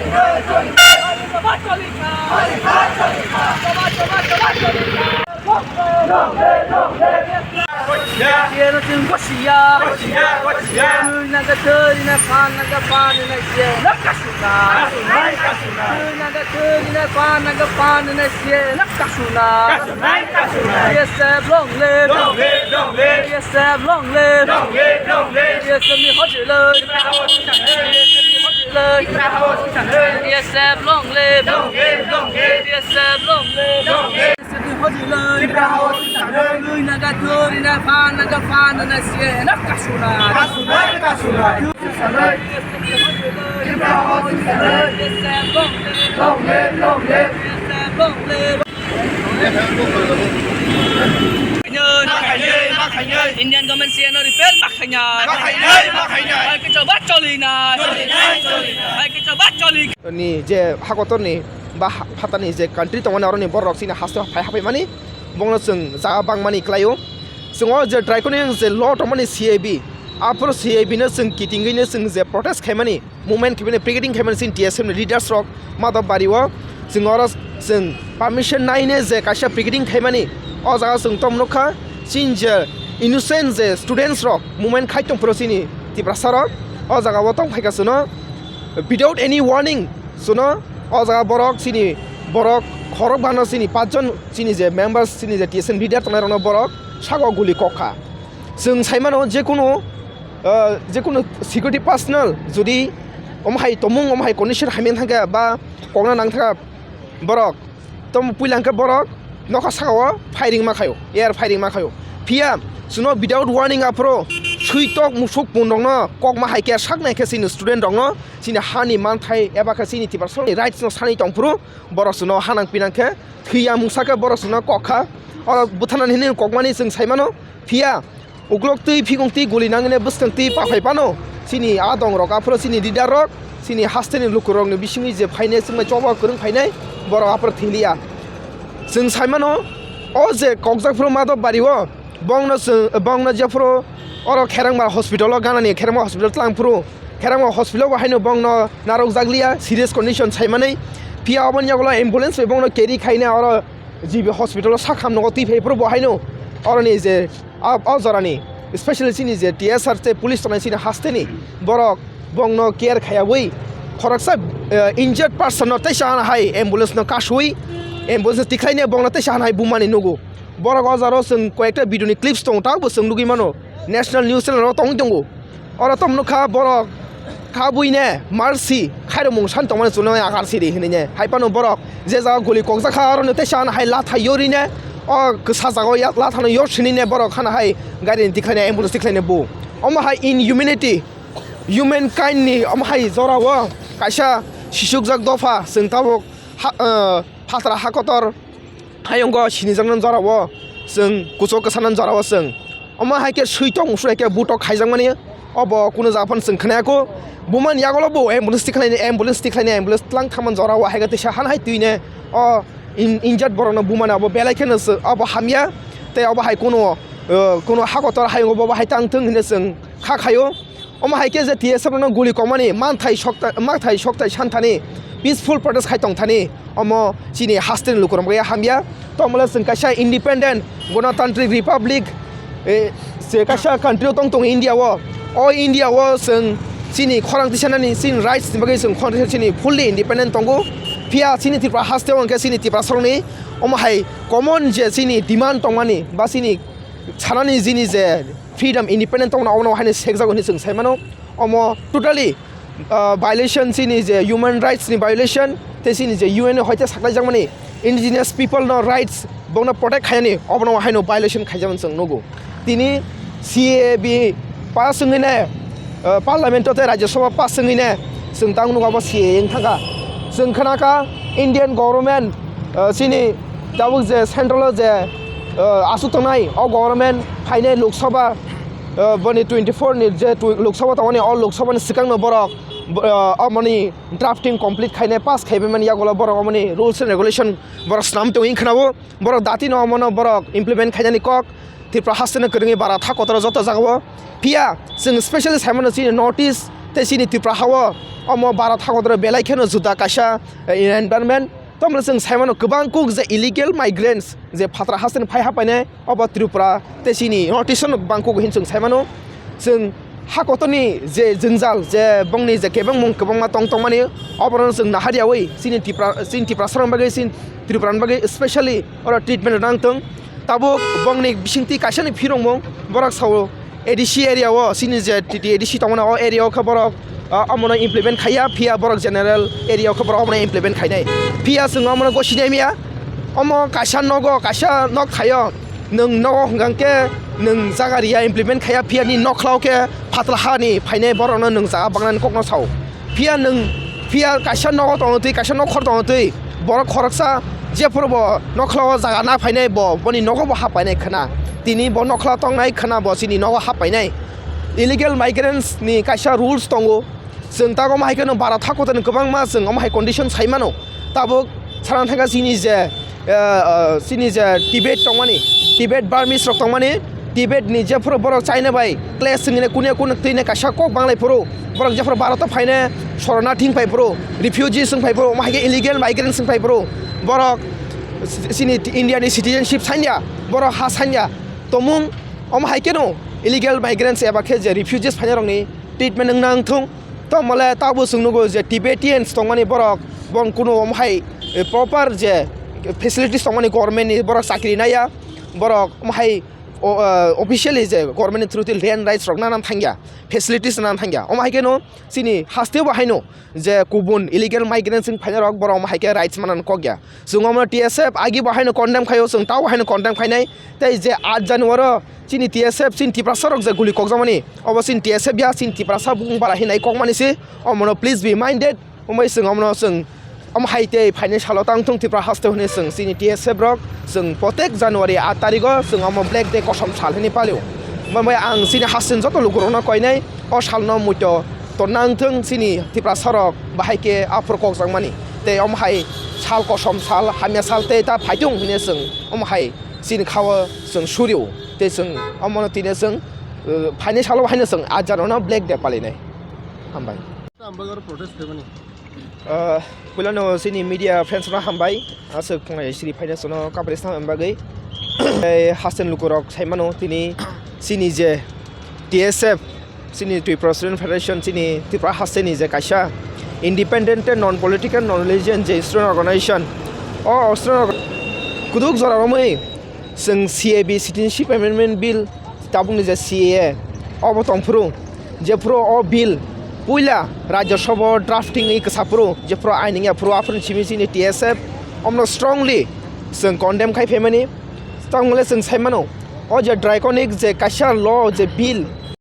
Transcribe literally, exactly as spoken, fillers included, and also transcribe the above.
T S F long live! Long live, long live! T S F long live! Long live, long live! T S F ni hojilai! T S F ni hojilai! T S F long live! Long live, long live! T S F long live! Long live! T S F ni hojilai! Tipra hao T S F ni! Lui naga thuri na pha naga pha na na sie na kasuna! Kasuna, kasuna! T S F ni hojilai! Tipra hao T S F ni! T S F long live! Long live, long live! T S F long live! Indian government C A no repeal ma khainai. Ma khainai, ma khainai. Hai kichu ba choli nai. Choli nai, choli nai. Hai kichu ba choli. Ni je hakotor ni ba ha-, phatani je country tongmani, oroni borok chini haste phai hapai mani, bongno chwng jaga bangmani klaio. Chwng o je draconian je law tongmani C A B, aphuru C A B no chwng kitingwi no chwng je protest khaimani, movement khaimani, picketing khaimani chini T S F ni leaders rok Madhab Bari o. Chwng oro chwng permission naine je kaisa picketing khaimani, o jaga chwng tong nukha chini je innocent je students rok movement khai tongphuru chini Tiprasa rok o jaga o tong phaikha chwngno without any warning chwngno o jaga borok chini borok khorok bano chini pachjon chini je members chini je T S F ni leader tongnai rokno borok saka o guli kokha. Chwng saimano jekunu, ah, jekunu security personnel jodi omo hai tomung, omo hai condition hamya thangkha ba kokna nang thangkha borok, tamo puila hwnkhe borok nokha saka o firing ma khaio, air firing ma khaio. Phiya chwngno without warning aphuru switok musuk pun rokno kokma hai khe sak nai khe chini student rokno chini hani manthai eba khe chini Tiprasa ni rights no sanwi tongphuru borok chwngno hanang pinang khe thwiya mungsa khe borok chwngno kokha. Oro butharnani hinwi kokmani chwng saimano. Phiya uklok twi phikung twi guli nangwi bwskang twi paphai phano chini a dong rok aphuru chini leader rok chini haste ni luku rok ni bisingwi je phainai chwngno choba kwrwng phainai borok aphuru thiliya. Chwng saimano o je kokjak phuru Madhab Bari o bongno chwng bongno jephuru oro Kherangma hospital o ganani Kherangma hospital tlang phuru Kherangma hospital o bo haino bongno narwk jakliya serious condition saimani. Phiya oboni yagulo ambulance bai bongno carry khaina oro G B hospital o sak ham nogo twi phai phuru bo haino oroni je a, o jorani specially chini je T S R tei police tongnai chini hasteni borok bongno care khaiyawi khoroksa, eh, injured person no teisa hana hai ambulance no kasui ambulance tikhlaina bongno teisa hana hai bumani nugo. Borok o jaro chwng koyekta video ni clips tongo, tabukbo chwng nugwi mano national news channel o tongwi tongo. Oro tamo nukha borok kabui ne mercy khairokmung san tongmani chwngno yakar siri hinwi ne. Hai phano borok je jaga guli kokjak kha, oro no teisa hana hai latha yorwi ne, o kwsa jaga o ya-, latha no yor sini ne borok hana hai gari ni tikhlai ne, ambulance tikhlai ne bo. Omo hai inhumanity, humankind ni omo hai jora o kaisa sisukjak dopha chwng tabuk ha, eh, phatra ha kotor hayungo sinijaknani jora o chwng kuchuk kwsanani jora o chwng. Omo hai khe switok musuk hai khe butok khaijakmani obo kunu jaga phano chwng khwnaya kho. Bumani yagulo bo ambulance tikhlaini, ambulance tikhlaini, ambulance tlang thangmani jora o hai khe teisa hana hai twi ne o in-, injured borok no bumani obo belai kheno chwng obo hamya tei obo hai kunu, uh, kunu ha kotor hayungo bo hai tang thung hinwi chwng kha khaio. Omo hai khe je T S F rokno guli kokmani manthai sokta-, manthai soktai santhani peaceful protest khai tongthani omo chini hasteni lukurok hamya. Tongmole chwng kaisa independent gonotantrik republic, eh, se kaisa country o tong tongo India o. O India o chwng chini khorang tisanani chini rights ni bagwi chwng khorang tisa chini fully independent tongo. Phiya chini Tripura haste o hwnkhe chini Tiprasarokni omo hai common je chini demand tongmani ba chini sanani jini je freedom, independent tongna obono haino sekjago hinwi chwng sai mano. Omo totally, uh, violation chini je human rights ni violation tei chini je U N ni hoite saklaijakmani indigenous people no rights bongno protect khainani obono haino violation khaijakmani chwng nugo. Tini C A A B pass wngwi ne, uh, parliament o tei Rajya Sabha pass wngwi ne chwng tang nugo abo C A A wng thangkha. Chwng khnakha Indian government, uh, chini tabuk je central o je, uh, aswk tongnai o government phainai Lok Sabha, uh, boni twenty four ni je tw-, Lok Sabha tongmani o Lok Sabha ni swkang no borok, uh, omoni drafting complete khainai pass khaibai mani yagulo borok omoni rules and regulation borok swnam tongwi khwnao borok dati no omono borok implement khainani kok Tripura haste no kwrwngwi bara tha kotor joto jagao. Phiya chwng specially sai mano chini North East Tei chini Tripura hao omo Bharat hakodoro belai kheno juda kaisa, eh, environment. Tomle chwng saimano kwbang kuk je illegal migrants je phatra hasteni phai hapainai obo Tripura tei chini North East-o kwbang kuk hin chwng saimano. Chwng hakotorni je jwngjal je bongni je kebengmung kwbangma tong tongmani oborokno chwng nahariyawi chini Tipra, chini Tiprasarokni bagwi, chini Tripurani bagwi specially oro treatment rwna wngtong. Tabuk bongni bisingtwi kaisani phirongmung borok sao A D C area o, chini je T T A D C tongmani o area o khe borok, ah, omono implement khaiya, phiya borok general area o khe borok omono implement khainai. Phiya chwng omono gosinai miya, omo kaisa nogo, kaisa nok thaio, nwng nogo hwnkha khe nwng jaga riya implement khaiya, phiya ni nokhlao khe phatla hani phainai borokno nwng jaga bangnani kokno sao. Phiya nwng, phiya kaisa nogo tongtwi, kaisa nokhor tongtwi, borok khoroksa jephuru bo nokhlao jaga na phainai bo, boni nogo bo hap painai khwna. Tini bo nokhla tongnai khwna bo chini nogo hap painai. Illegal migrants ni kaisa rules tongo. Chwng tak omo hai kheno Bharat hakotorni kwbangma chwng omo hai condition sai mano. Tabuk sana thangkha chini je, eh, eh, chini je Tibet tongmani, Tibet Burmese rok tongmani, Tibet ni jephuru borok China bai clash wngwi kune kune twini kaisa kok banglai phuru, borok jephuru Bharat o phaine shorona thing phai phuru, refugees wng phai phuru, omo hai khe illegal migrants wng phai phuru, borok chini India ni citizenship sanya, borok ha sanya. Tomung omo hai kheno illegal migrants eba khe je refugees phainai rokni treatment wngna wngthung. Tomole tabuk chwng nugo je Tibetans tongmani borok, bong kunu omo hai, eh, proper je facilities tongmani government ni borok chakri naiya, borok omo hai o, eh, officially je government ni through twi land rights rok nana thangya, facilities nana thangya. Omo hai kheno chini haste bo haino je kubun illegal migrants wng phainai rok borok omo hai khe rights manna kok ya. Chwng omo T S F agi bo haino condemn khaio, chwng tabo haino condemn khainai. Tei je aat January o chini T S F, chini Tiprasa rok je guli kokjakmani, obo chini T S F ya, chini Tiprasa bukung bara hinai kokmani se. Omono please be minded. Omoi chwng omono chwng omo hai tei phainai salo tang thung Tripura haste hwnwi chwng chini T S F rok chwng protek January aat tarikh o chwng omo Black Day kosom sal hinwi palio. Omo bai ang chini haste ni joto lukurokno koinai o salno muito tonna wngthung chini Tiprasa rok bahai khe aphuru kokjakmani. Tei omo hai sal kosom sal, hamya sal tei ta phaitung hinwi chwng omo hai chini khao chwng surio. Tei chwng omono tini chwng, uh, phaini salo haino chwng aat January no Black Day palinai. Hambai. Tamo bagwi oro protest khaimani? Uh, puilano chini media friends no hambai. Aswk thwnglai siri phaina sono kapri sna bagwi. Tei haste ni lukurok saimano tini chini je T S F, chini Tripura Student Federation, chini Tripura haste ni je kaisa independent tei non political, non religion je student organization, o student org-, kuduk jora romwi chwng C A B, Citizenship Amendment Bill, tabukni je C A A, obo tongphuru, jephuru o bill puila Rajya Sabha drafting wi kwsaphuru, jephuru ain wngya phuru, aphuru simi chini T S F omno strongly chwng condemn khai phaimani. Tangmale chwng saimano, o je draconic je kaisa law je bill,